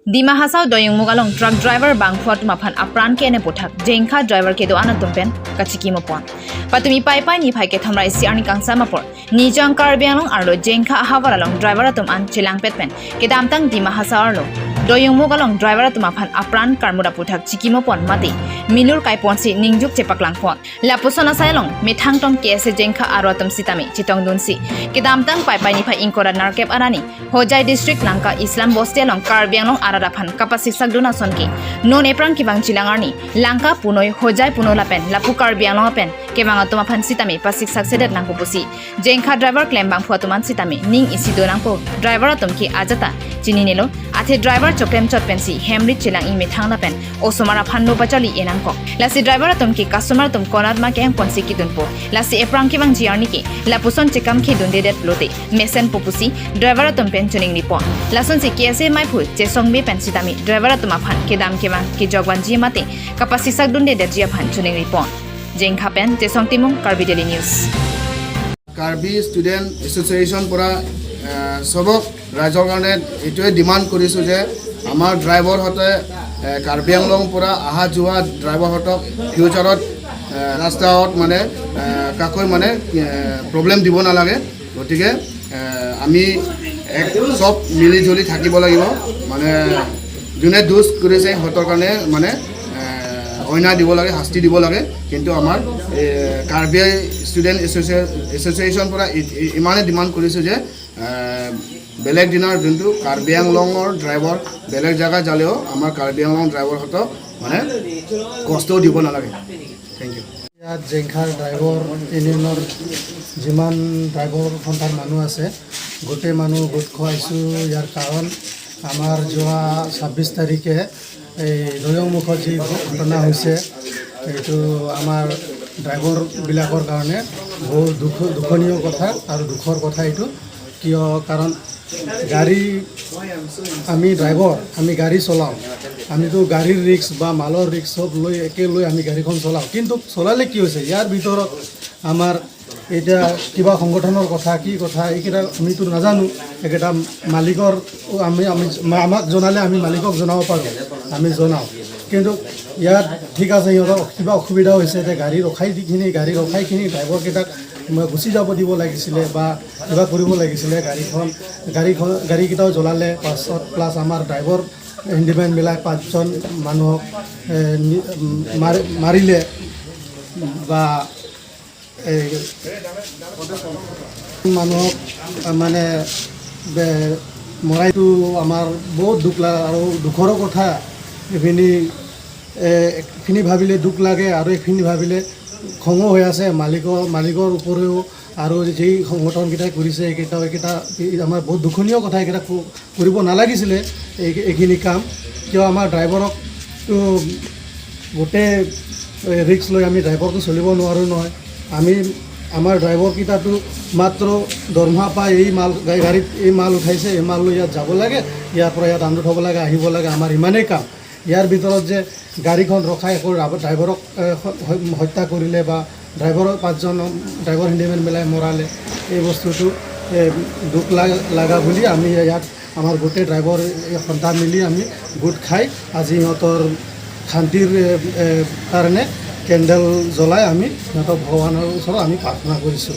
Dima Hasao Doyungmukh along truck driver bangphua tumaphan apran ke ene puthak jengkha driver ke do anatumpen kachiki mopon patumi pai pai ni phai ke thamrai si arni kangsa mapor nijang Karbi Anglong arlo jengkha ahawar along driver atum an chilang petpen ke damtang Dima Hasao arlo Doyungmukh along driver atumaphan apran karmura puthak chiki mopon mati milur kai ponsi ningjuk chepaklang pon lapusona sailong mithang tong kese jengkha aro atum sitami chitong dunsi ke damtang pai pai ni phai ingkora narkep arani Hojai district Lanka Islam Bosti along Karbi Anglong arara phan kapasik sak duna sonki non eprang kibang chilangarni Lanka punoi Hojai puno lapen lapu Karbi Anglong pen kebang atuma phan sitami pasik sak sedet nangpo pusi jengkha driver claim bang phua tuman sitami ning isi do nangpo driver atum ki ajata chini nelo athe driver choklem chot pensi hemrit chilang i methang lapen osomara phan no pachali enangko lasi driver atum ki customer tum konat ma keng ponsi ki dunpo lasi eprang kibang jiarni ki lapuson chekam ki dunde det lote mesen popusi driver atum pen chuning ni pon lason si kese mai phu chesong be pen sitami driver atum phan ke dam kebang ki jogwan ji mate kapasi sak dunde det jia phan chuning ni pon jengkha pen chesong timung Karbi Daily News. Karbi student association পৰা চবক ৰাইজৰ কাৰণে এইটোৱে demand কৰিছোঁ যে আমাৰ ড্ৰাইভাৰহঁতে কাৰ্বি আংলং পৰা অহা যোৱা ড্ৰাইভাৰহঁতক ফিউচাৰত ৰাস্তাত মানে কাকৈ মানে প্ৰব্লেম দিব নালাগে। গতিকে আমি এক চব মিলি জুলি থাকিব লাগিব। মানে যোনে দোষ কৰিছে, সিহঁতৰ কাৰণে মানে অন্যায় দিব লাগে, শাস্তি দিব লাগে। কিন্তু আমাৰ কাৰ্বি ষ্টুডেণ্ট এছ'চিয়েশ্যন পৰা ইমানেই ডিমাণ্ড কৰিছোঁ যে বেলেগ দিনাৰ যোনটো কাৰ্বি আংলঙৰ ড্ৰাইভাৰ বেলেগ জেগাত যালেও আমাৰ কাৰ্বি আংলং ড্ৰাইভাৰহঁতক মানে কষ্টও দিব নালাগে। Thank you. ইয়াত জেংখাৰ ড্ৰাইভাৰ ইউনিয়নৰ যিমান ড্ৰাইভাৰ সন্থাৰ মানুহ আছে, গোটেই মানুহ গোট খুৱাইছোঁ। ইয়াৰ কাৰণ আমাৰ যোৱা 26 তাৰিখে এই দৈয়ংমুখত যি ঘটনা হৈছে, এইটো আমাৰ ড্ৰাইভাৰবিলাকৰ কাৰণে বহুত দুখনীয় কথা আৰু দুখৰ কথা এইটো। কিয় কাৰণ গাড়ী আমি ড্ৰাইভাৰ, আমি গাড়ী চলাওঁ। আমিতো গাড়ীৰ ৰিস্ক বা মালৰ ৰিস্ক চব লৈ একে লৈ আমি গাড়ীখন চলাওঁ। কিন্তু চলালে কি হৈছে, ইয়াৰ ভিতৰত আমাৰ এতিয়া কিবা সংগঠনৰ কথা কি কথা এইকেইটা আমিতো নাজানো। এইকেইটা মালিকৰ আমি আমি আমাক জনালে আমি মালিকক জনাব পাৰোঁ, আমি জনাওঁ। কিন্তু ইয়াত ঠিক আছে, সিহঁতৰ কিবা অসুবিধা হৈছে, এতিয়া গাড়ী ৰখাই দিখিনি গাড়ী ৰখাইখিনি ড্ৰাইভাৰকেইটাক গুচি যাব দিব লাগিছিলে বা কিবা কৰিব লাগিছিলে। গাড়ীখন গাড়ীকেইটাও জ্বলালে। পাছত প্লাছ আমাৰ ড্ৰাইভাৰ হেণ্ডিমেনবিলাক পাঁচজন মানুহক মাৰিলে বা এই মানুহক মানে মৰাইটো আমাৰ বহুত দুখ লগা আৰু দুখৰো কথা। এইখিনি ভাবিলে দুখ লাগে আৰু এইখিনি ভাবিলে খঙো হৈ আছে মালিকৰ উপৰিও আৰু যি সংগঠনকেইটাই কৰিছে, এইকেইটা এই আমাৰ বহুত দুখনীয় কথা। এইকেইটা কৰিব নালাগিছিলে এইখিনি কাম। কিয় আমাৰ ড্ৰাইভাৰকতো গোটেই ৰিস্ক লৈ আমি ড্ৰাইভাৰটো চলিব নোৱাৰোঁ নহয়। আমি আমাৰ ড্ৰাইভাৰকেইটাতো মাত্ৰ দৰমহা পাই এই মাল গাড়ীত এই মাল উঠাইছে, এই মাল লৈ ইয়াত যাব লাগে, ইয়াৰ পৰা ইয়াত আনলোড হ'ব লাগে, আহিব লাগে, আমাৰ ইমানেই কাম। ইয়াৰ ভিতৰত যে গাড়ীখন ৰখাই আকৌ ড্ৰাইভাৰক হত্যা কৰিলে বা ড্ৰাইভাৰৰ পাঁচজন ড্ৰাইভাৰ হেণ্ডিমেন মিলাই মৰালে, এই বস্তুটো দুখ লগা বুলি আমি ইয়াত আমাৰ গোটেই ড্ৰাইভাৰ এই সন্থা মিলি আমি গোট খাই আজি সিহঁতৰ শান্তিৰ এ, এ, কাৰণে কেণ্ডেল জ্বলাই আমি সিহঁতক ভগৱানৰ ওচৰত আমি প্ৰাৰ্থনা কৰিছোঁ।